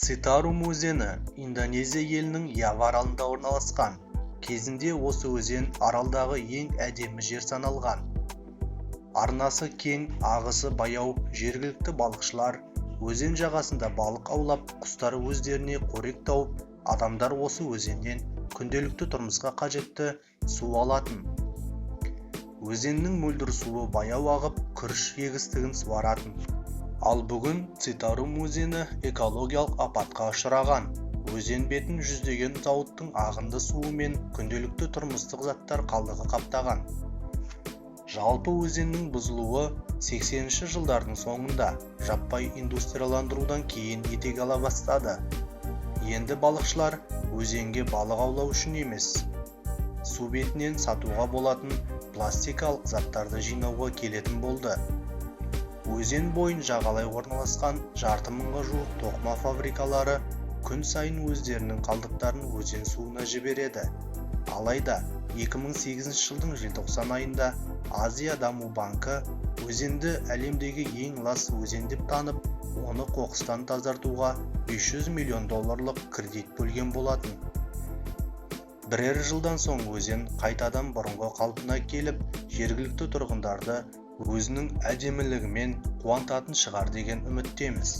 Цитарум өзені Индонезия елінің Ява аралында орналасқан. Кезінде осы өзен аралдағы ең әдемі жер саналған. Арнасы кең, ағысы баяу. Жергілікті балықшылар өзен жағасында балық аулап, құстар өздеріне қорек тауып, адамдар осы өзеннен күнделікті тұрмысқа қажетті су алатын. Өзеннің мөлдір суы баяу ағып, күріш егістігін суаратын. Ал бүгін Цитарум өзені экологиялық апатқа ұшыраған. Өзен бетін жүздеген зауыттың ағынды суы мен күнделікті тұрмыстық заттар қалдығы қаптаған. Жалпы, өзеннің бұзылуы 80 жылдардың соңында, жаппай индустрияландырудан кейін етек ала бастады. Енді балықшылар өзенге балық аулау үшін емес, су бетінен сатуға болатын пластикалық заттарды жинауға келетін болды. Өзен бойын жағалай орналасқан жарты мыңға жуық тоқыма фабрикалары күн сайын өздерінің қалдықтарын өзен суына жібереді. Алайда 2008 жылдың желтоқсан айында Азия даму банкі өзенді әлемдегі ең лас өзен деп танып, оны қоқыстан тазартуға 500 миллион долларлық кредит бөлген болатын. Бірер жылдан соң өзен қайтадан бұрынғы қалпына келіп, жергілікті тұрғындарды өзінің әдемілігімен қуантатын шығар деген үміттеміз.